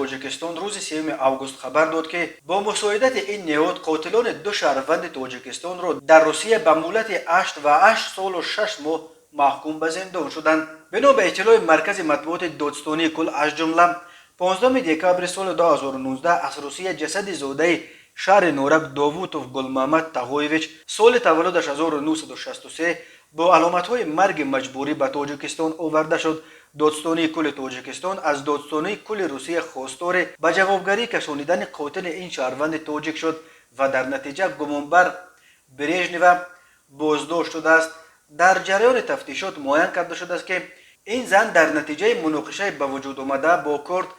Тоҷикистон рӯзи 3 август хабар дод, ки бо мусоидати ин ниҳод қотилони ду шаҳрванди Тоҷикистонро дар Русия ба муҳлати 8 ва 8 солу 6 моҳ маҳкум ба зиндон шуданд. Бино ба иттилои маркази матбуоти Додстонии кул, аз ҷумла 15 декабри соли 2019 аз Русия ҷасади зодаи шаҳри Норак Довутов Гулмаҳмад Тағоевич, соли таваллудаш 1963, бо аломатҳои марги маҷбурӣ ба Тоҷикистон оварда шуд. Додстонии кулли Тоҷикистон аз Додстонии кулли Русия хостори ба ҷавобгарӣ кашонидани қотили ин шаҳрванди тоҷик шуд ва дар натиҷа гумонбар Брежнева боздошт шудааст. Дар ҷараёни тафтишот муайян карда шудааст, ки ин зан дар натиҷаи муноқишаи ба вуҷуд омада бо корд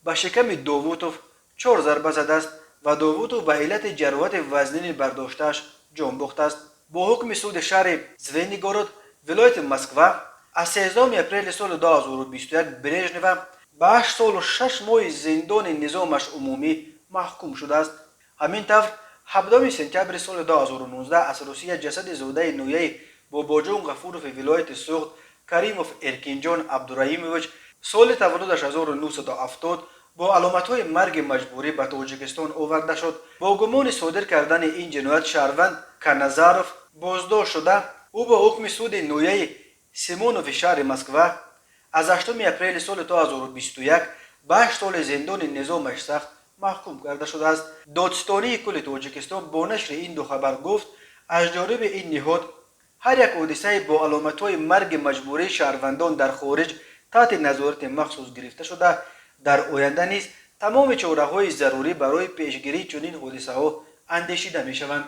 ба шиками Довутов чор зарба задааст ва Довутов ба иллати ҷароҳати вазнини бардоштааш ҷон бохтааст. Бо ҳукми суди шаҳри Звенигород вилояти Москва аз 13 апрели соли 2021 Брежнева ба 8 солу 6 моҳи зиндони низомаш умумӣ маҳкум шудааст. Ҳамин тавр, 17 сентябри соли 2019 аз Русия ҷасади зодаи ноҳияи Бобоҷон Ғафурови вилояти Суғд Каримов Эркинҷон Абдураҳимович, соли таваллудаш 1970, бо аломатҳои марги маҷбурӣ ба Тоҷикистон оварда шуд. Бо гумони содир кардани ин ҷиноят шаҳрванд Каназаров боздошт шуда, ӯ бо ҳукми суди ноҳияи Симонови шаҳри Москва аз 8 апрели соли 2021 ба 8 соли зиндони низомаш сахт маҳкум карда шудааст. Додстонии кулли Тоҷикистон бо нашри ин ду хабар гуфт, аз ҷониби ин ниҳод ҳар як ҳодисаи бо аломатҳои марги маҷбурии шаҳрвандон дар хориҷ таҳти назорати махсус гирифта шуда, дар оянда низ тамоми чораҳои зарурӣ барои пешгирии чунин ҳодисаҳо андешида мешаванд.